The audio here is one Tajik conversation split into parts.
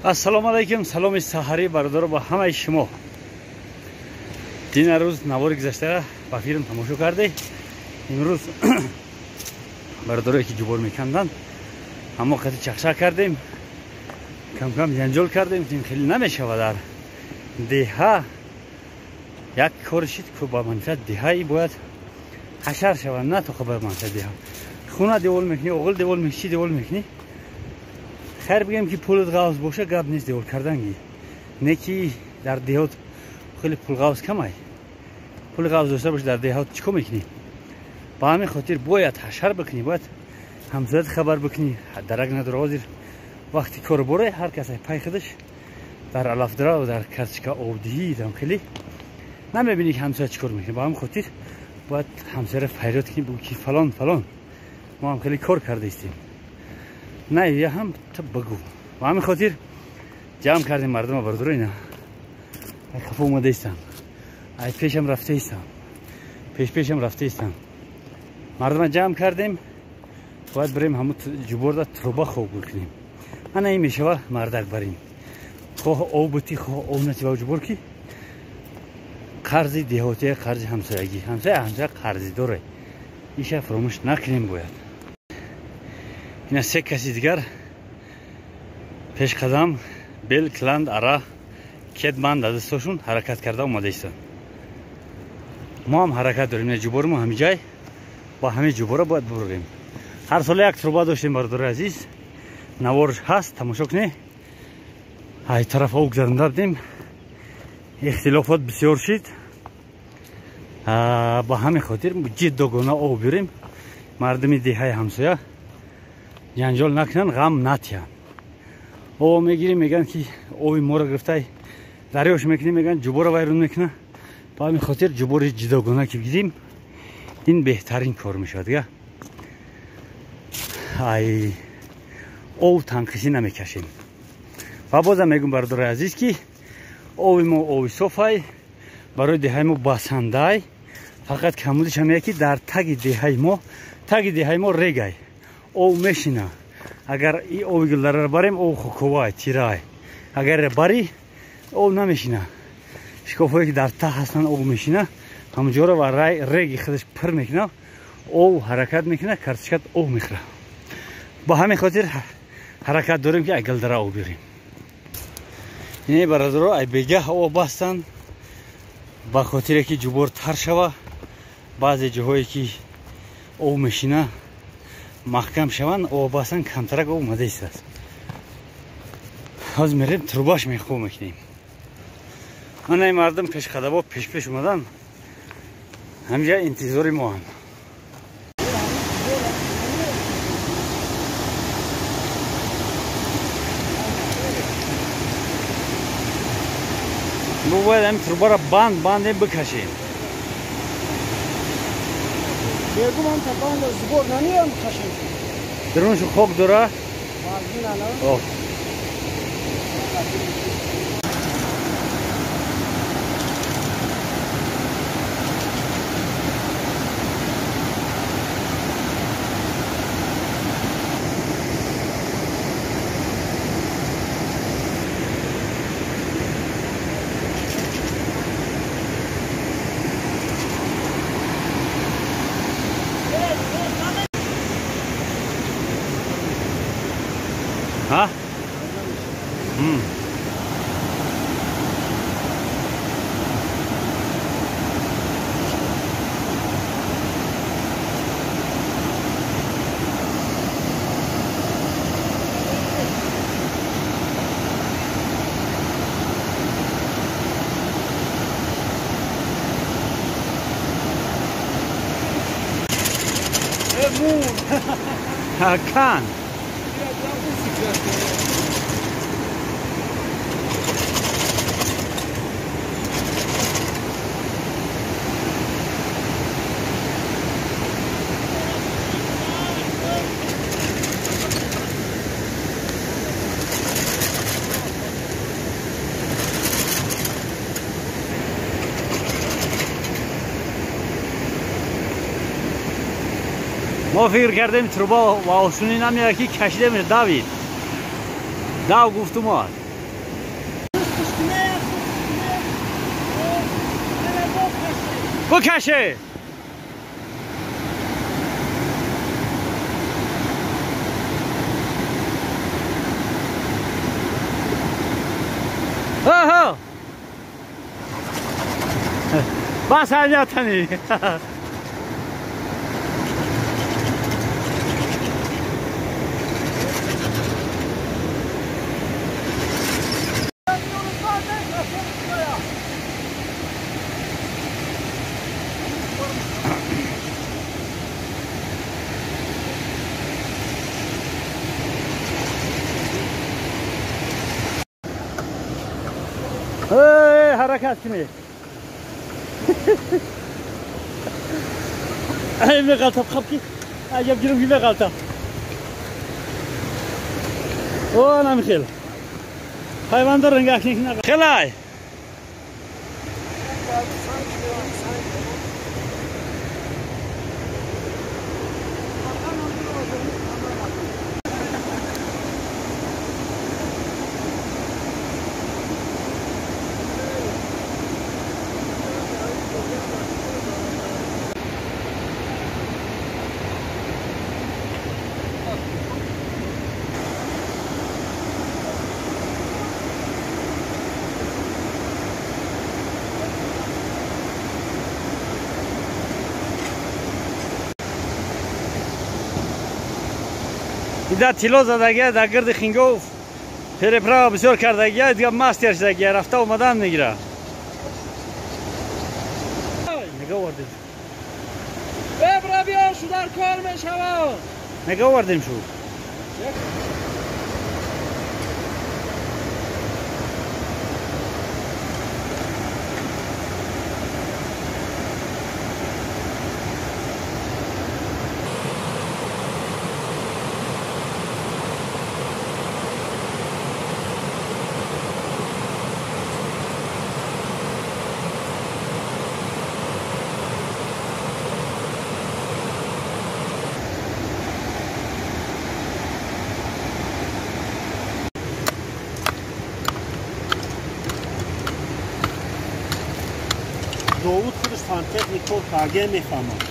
Ассалому алайкум, саломи саҳарӣ бародаро ба ҳамаи шумо. Дина рӯз навори гузаштара ба филм тамошо карде. Имрӯз бародарое ки ҷубор меканданд, ҳамо қати чақчақ кардем, кам-кам ҷанҷол кардем, ин хеле намешава дар деҳа. Як кор шид ки ба манфиат деҳаи бояд ҳашар шавад, на то ба манфиат деҳа. Хона девол мекунӣ, оғил девол мекунӣ, чӣ девол мекунӣ? Хайр бигем ки пулат ғавз боша, гап нест девол карданги. Не ки дар деҳот хеле пул ғавз камай. Пул ғавз дошта бош дар деҳот чӣ кор мекунӣ? Ба ҳамин хотир бояд ҳашар бикунӣ, бояд ҳамсоят хабар бикунӣ. Дарак надора ҳозир вақти кор боре, ҳар кас пай худаш дар алафдара ва дар карточка обдиҳӣ там хеле намебинӣ ки ҳамсоя чӣ кор мекунӣ. Ба ҳамин хотир бояд ҳамсояро фарёд кунӣ, бигӯ ки фалон фалон мо ҳам хеле кор кардаистем. На я ҳам ту бигӯ. Ба ҳамин хотир ҷамъ кардем мардума бародаро ина. Ай хафо омадаистам. Ай пешам рафтаистам. Пеш-пешам рафтаистам. Мардума ҷамъ кардем. Бояд бирем ҳамун ҷуборда труба хоб кунем. Ана ин мешава мардак барин. Хоҳ об бутӣ, хоҳ об натӣ ба ҷубор ки қарзи деҳотия, қарзи ҳамсоягӣ. Ҳамсоя ҳамсоя қарзи доре. Иша фаромӯш накунем бояд. Ина се каси дигар пешқадам бел, кланд, ара, кетман дар дастошон ҳаракат карда омадаистанд. Мо ҳам ҳаракат дорем. Ина ҷубори мо ҳамин ҷай, ба ҳамин ҷубора бояд бибурем. Ҳар сола як труба доштем бародари азиз. Навор ҳаст, тамошо кунед. Ай тараф об гузаронда будем. Ихтилофот бисёр шид. Ба ҳамин хотир ҷиддогона об биёрем. Мардуми деҳаи ҳамсоя ҷанҷол накунанд, ғам натиҳанд. Об мегирем, мегӯянд ки оби моро гирифтай дарёш мекунем, мегӯянд ҷубора вайрон мекунад. Ба ҳамин хотир ҷубори ҷиддогона ки бигирем, ин беҳтарин кор мешавад. Дига ай об танқисӣ намекашем. Ва бозам мегӯм бародарои азиз ки оби мо оби софай, барои деҳаи мо басандай. Фақат камудиш ҳамея ки дар таги деҳаи мо, таги деҳаи мо регай. Об мешина. Агар и оби гулдараро барем, об хокувай, тирай. Агар бари, об намешина. Шикофҳое ки дар таҳ ҳастанд, об мешина. Ҳамонҷоро ва реги худаш пур мекуна, об ҳаракат мекуна, карточкат об мехӯра. Ба ҳамин хотир ҳаракат дорем ки ай гулдара об биёрем. Ине бародаро ай бегаҳ об бастанд, ба хотире ки ҷубор тар шава, баъзе ҷоҳое ки об мешина маҳкам шаванд, об бастанд, камтарак об омадаистааст. Ҳозир мерем трубаш мехоб мекунем. Ана ин мардум пешқадабо пеш-пеш омадан, ҳамҷа интизори моанд. Мо бояд ҳамин трубаро банд бандем бикашем. Бегум ҳам та банд зубор намеям кашем. Даруншу хок дора? О. ها؟ كان ما فکر کردیم تروبا و آسونی نمیاد که کشیده میشه. دوید دو گفتم آد. بکشه. آها بس همیتنی. حرکت کنی. ای می‌غلطم خب کی عجب گیرم کی می‌غلطم. او نمیخیل. حیوان دار رنگ اکنی نه. خلای. Да тило задагия, да гирди хингов переправа бисёр кардагия, дига мастер шудагия, рафта омадан мегира. Нигоҳ овардем. Бебра биёр шу дар кор мешавад. Нигоҳ овардем шу. داوود خودش سانتکنیک کارگر میفهمد.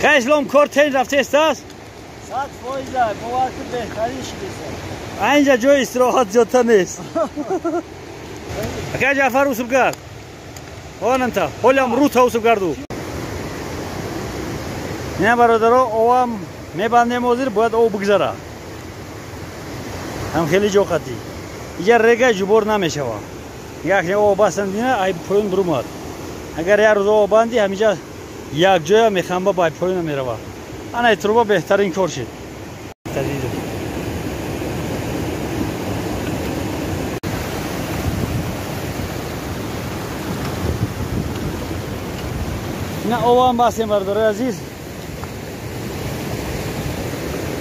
اسلام کار تین رفته است؟ 100% باور کن بهترین شده. اینجا جای استراحت زیادتر نیست. اگه جعفر اوسب کرد. آننتا حالم رو تا اوسب کردو. نه برادرها اوام میبندیم حاضر باید او بگذره. هم خیلی جو قطی. اینجا رگه جبور نمیشه. یک او بستن دینه ای پایین برومد. اگر یک روز او بندی همیشه یک جای میخنبه با پایین میروه. انا تروبا بهترین کار شد. نه او هم بستیم برداره عزیز.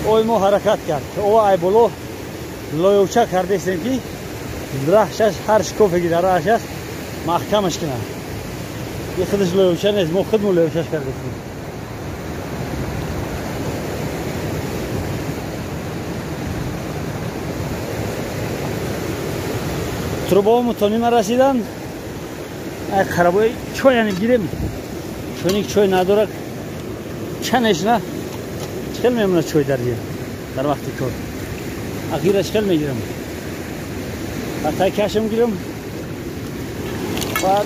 اوی ما حرکت کرد. او ای بلو لایوچه کرده استیم که رهشش هر شکوفی که در رهش است محکمش کنه. یه خودش لایوچه نیست، ما خودمون لایوچهش کرده استیم. تروبا تا نیمه رسیدن. ای خرابای چای یعنی گیریم. چون یک چای نداره چنش نه چخیل میمونه چای در دیگه در وقتی کار اخیرش خیلی میگیرم حتی کشم گیرم بعد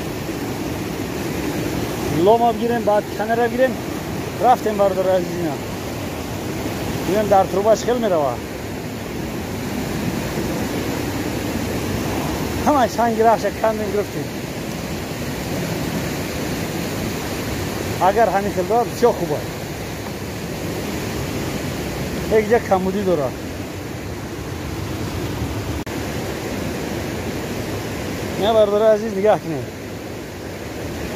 لوما بگیریم بعد کنره بگیریم رفتیم بردار عزیزینا ببینیم در تروباش خیلی میروه همه سنگ رخش کندیم گرفتیم. اگر همین خیلی دار بسیار خوبه. یک جا کمبودی داره. نه بردار عزیز نگاه کنید.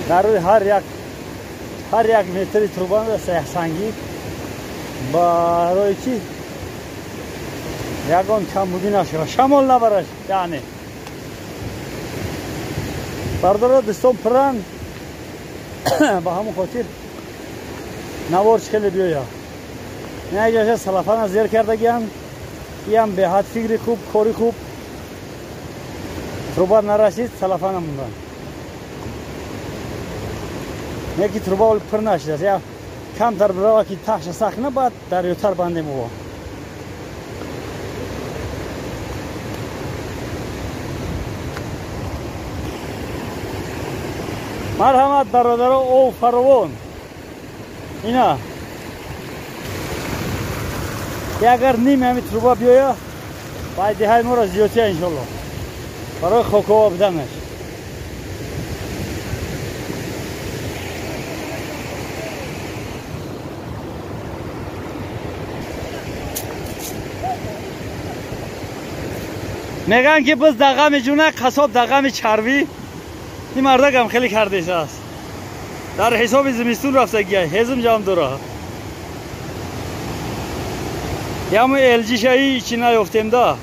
در روی هر یک متری تروبان سنگی برای چی یگان کمبودی نشه شمال نبرش. یعنی بردار دستم پرن با همون خاطر نوار خیلی بیاید. نه اجازه سلفان زیر کردگیان یم به حد فکری خوب کاری خوب تروبا نرسید سلفان موندن. Яки труба пур нашудааст. Я камтар бирава ки тахша сахт на, баъд дарётар бандем ова. Марҳамат, бародаро, ов фаровон. Ина агар ними ҳами труба биёя, байдиҳаи моро зиёдтия, иншолло, барои хокова буданаш. Мегӯянд, ки биз дар ғами ҷуна, қассоб дар ғами чарбӣ. Ин мардакам хеле кардесааст, дар ҳисоби зимистун рафтагия, ҳезм ҷамъ дора. Яму элҷишаи чӣ наёфтем да.